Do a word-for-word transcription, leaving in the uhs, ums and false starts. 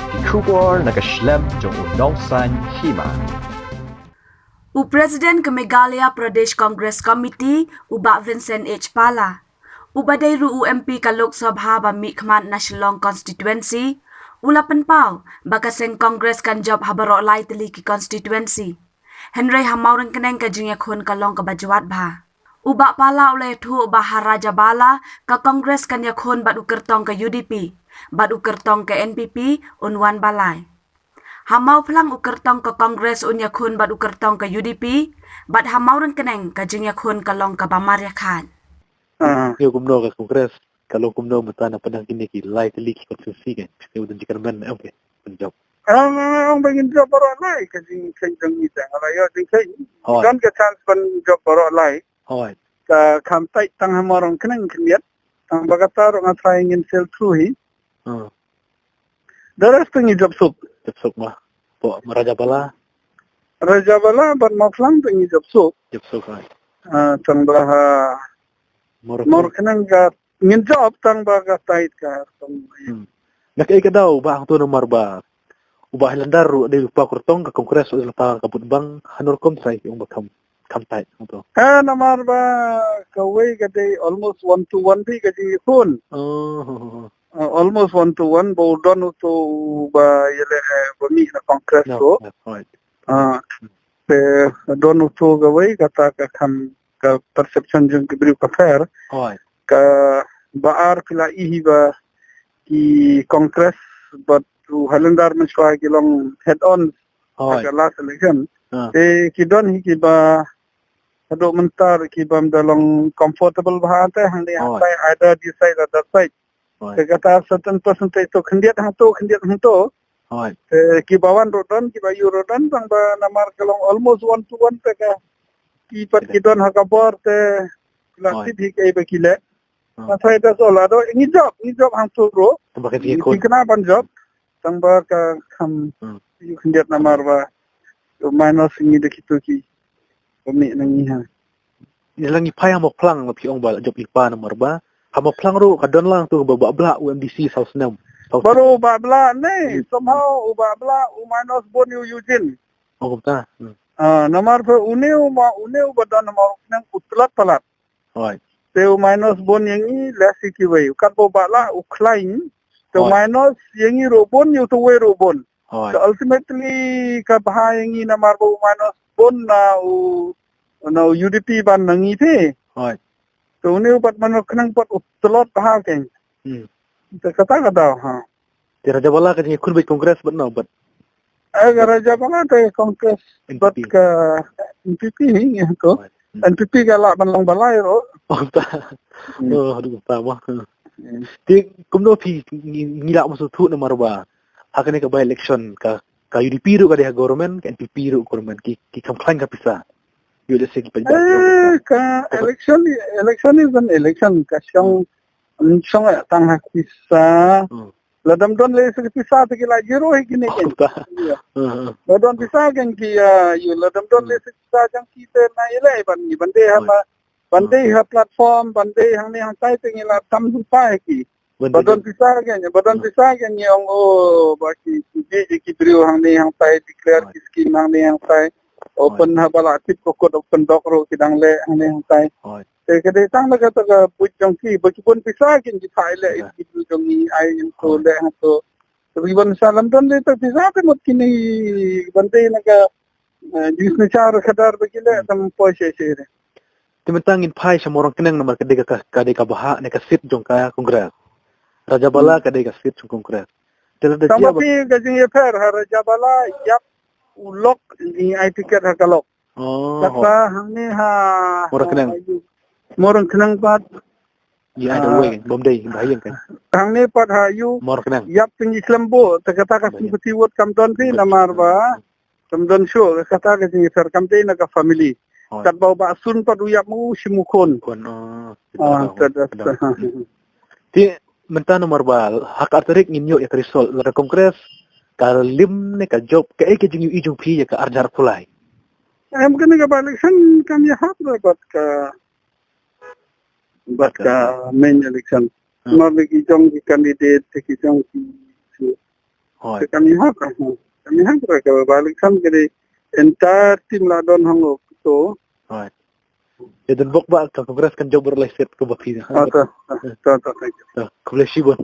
Ki khubor na ka shlem jong u Nongsaiñ Hima. U President ka Meghalaya Pradesh Congress Committee, u Bah Vincent H Pala, uba dei ruh u M P ka Lok Sabha ba mihkhmat na Shillong Constituency, u la pynpaw ba ka seng Congress kan jop ha baroh lai tylli ki constituency. Hynrei ha Mawryngkneng ka jingïakhun ka long kaba jwat bha. U Bah Pala u la ïathuh ba ha Rajabala ka Congress kan ïakhun bad u kyrtong ka U D P, bad u kyrtong ka N P P un wan ba lai. Ha Mawphlang u kyrtong ka Congress un ïakhun bad u kyrtong ka U D P, bad ha Mawryngkneng ka jingïakhun ka long kaba mar ïakhat. Ah. Ïa kumno ka Congress, ka long kumno mynta na pdeng kine ki lai tylli ki constituency, ka phi u dang jingkyrmen em, ka pynjop. Ah, ong ba ngin jop baroh lai, ka jingkheiñ jong ngi, tang la ïoh jingkheiñ. Hooid. Don ka chance ban jop baroh lai. Hooid. Ka kham tight tang ha Mawryngkneng khyndiat. Tang ba kata ruh nga try ngin sail through hi. Ah. The rest ngi jop suk. Jop suk ma. Pok Rajabala. Rajabala bad Mawphlang ngi jop suk. Jop suk, hooid. Ah, tang ba ha Mawryngkneng. Mawryngkneng ka ngin jop tang ba ka tight ka tang. Hmm. Na kaei ka daw ba hangto namar ba u Bah Highlander ruh dei u pa kyrtong ka Congress, u la pa ka vote bank, hano rukom sa ki ong ba kham, kham tight hangto. Eh, namar ba kawei ka dei almost one to one dei ka jingïakhun. Oh, oh, oh. Eh, almost one to one, ba u don uto ba ïaleh, eh, ba mih na Congress. No, ruh. No, right. Ah, te don uto kawei kata ka kham ka perception jong ki briew ka pher. Hooid. Kaba ar phi la i hi ba ki Congress bad u Highlander mynshuwa ki long head on. Hooid. Ha ka last election. Ah. Te ki don hi kiba haduh mynta kiba ym da long comfortable bha te hangne. Hooid. Hangtai, either this side or that side. Hooid. Te kata certain percentage to khyndiat hangto, khyndiat hangto. Hooid. Te kiba wan ruh don, kiba ïoh ruh don, tang ba namar ka long almost one to one te ka. Ki pat ki don ha ka bor te la tip hi kaei ba ki leh. Ah. That's why that's all. Ado ngi jop, ngi jop hangto ruh. Tang ba ka jingïakhun. Ngi kynnoh ban jop. Tang ba ka kham ïoh khyndiat namar ba u minus ngi da kito ki. Ba mih na ngi ha. Ïa la ngi phai ha Mawphlang, phi ong ba la jop i pa namar ba ha Mawphlang ruh ka don lang to ba, Bah Blah u M D C saw snem. Saw snem. Baroh Bah Blah ne, somehow u Bah Blah u minus bun ïa u Eugene. Oh, kumta. Hmm. Ah, namar ba une u ma, une u ba don namar u khnang u tlot palat. Hooid. Te u minus bun ïa ngi leh shi kiwei. U kat ba u Bah Blah u khlaiñ. Te u minus ïa ngi ruh bun, ïa uto uwei ruh bun. Hooid. Te ultimately ka bha ïa ngi namar ba u minus bun na u, na u U D P ban na ngi te. Hooid. Te une u pat minus khnang pat u tlot bha kein. Hmm. Te kata ka daw, ha. Te Rajabala ka jingïakhun bad Congress bad no bad. Eh, ka Rajabala te Congress bad ka N P P hi ngi ko. N P P ka lah ban long ba lai ruh. Oh, ta. Hmm. Oh, haduh ta ma. Hmm. Te kumno phi ngi, ngi lah ban sngewthuh namar ba ha kane ka by election ka, ka U D P ruh ka dei ha government, ka N P P ruh government, ki, ki kham khlaiñ ka pisa. Ïoh da se ki pynjah. Eh, ka election, election is an election, ka shong, shong tang ha pisa. Hmm. Lada ym don lei sa ka pisa te ki la zero hi kine kein. Oh, ta. Ïa. Hmm, hmm. Lada don pisa kein ki, ah, ïa, lada ym don lei sa ka pisa jong ki te na ïaleh ban, ban dei ha ma, ban dei ha platform, ban dei hangne hangtai te ngi la tam sumpai ki. Ba don pisa kein, ba don pisa kein ngi ong, oh, ba ki, ki, ki, ki briew hangne hangtai declare ki scheme hangne hangtai. Open ha ba la tip ko kot open dock ruh ki dang leh hangne hangtai. Te ka dei tang na kata ka buit jong ki, ba ki bun pisa kein ki phah leh, ki briew jong ngi ai info leh hangto. Te ba ki bun pisa lam don leh te pisa te mut kine ban dei na ka, eh, jingïasynshar khadar ba ki leh tam poi shisha re. Te mynta ngin phai sha Mawryngkneng namar ka dei ka, ka, ka dei ka bhah ne ka seat jong ka Congress. Rajabala ka dei ka seat jong Congress. Te lada jia ba phi ka jingïapher ha Rajabala ïap u lok ngi ai ticket ha ka lok. Oh, kata hangne ha Mawryngkneng. Ha, ïa, Mawryngkneng pat. Ïa, ai da wei, bym dei, ba ïeng kan. Hangne pat ha ïa Mawryngkneng. Ïap te ngi khlem buh, te kata ka sympathy vote kam don phi namar ba. Kam don shuh, kata ka jingïapher kam dei na ka family. Hooid. Katba u Bah Sun pat u ïap ma u shim u khun. Khun, oh, ah, ta da, ta da. Te mynta namar ba ha ka ar tarik ngin ïoh ïa ka result, lada Congress ka lim ne ka jop, kaei ka jingïohi jong phi ïa ka ar hajar arphew lai? Em, kane ka by election kam ïahap re bad ka, bad ka main election. Hmm. Namar ki jong ki candidate, ki jong ki Hooid. Te kam ïahap, kam ïahap ruh ka ba election ka dei entire team la don hangne. To. Hooid. Ïa don bok ba ka Congress kan jop ruh lai seat ka ba phi. To, to, to, to, thank you. To, khublei shibun.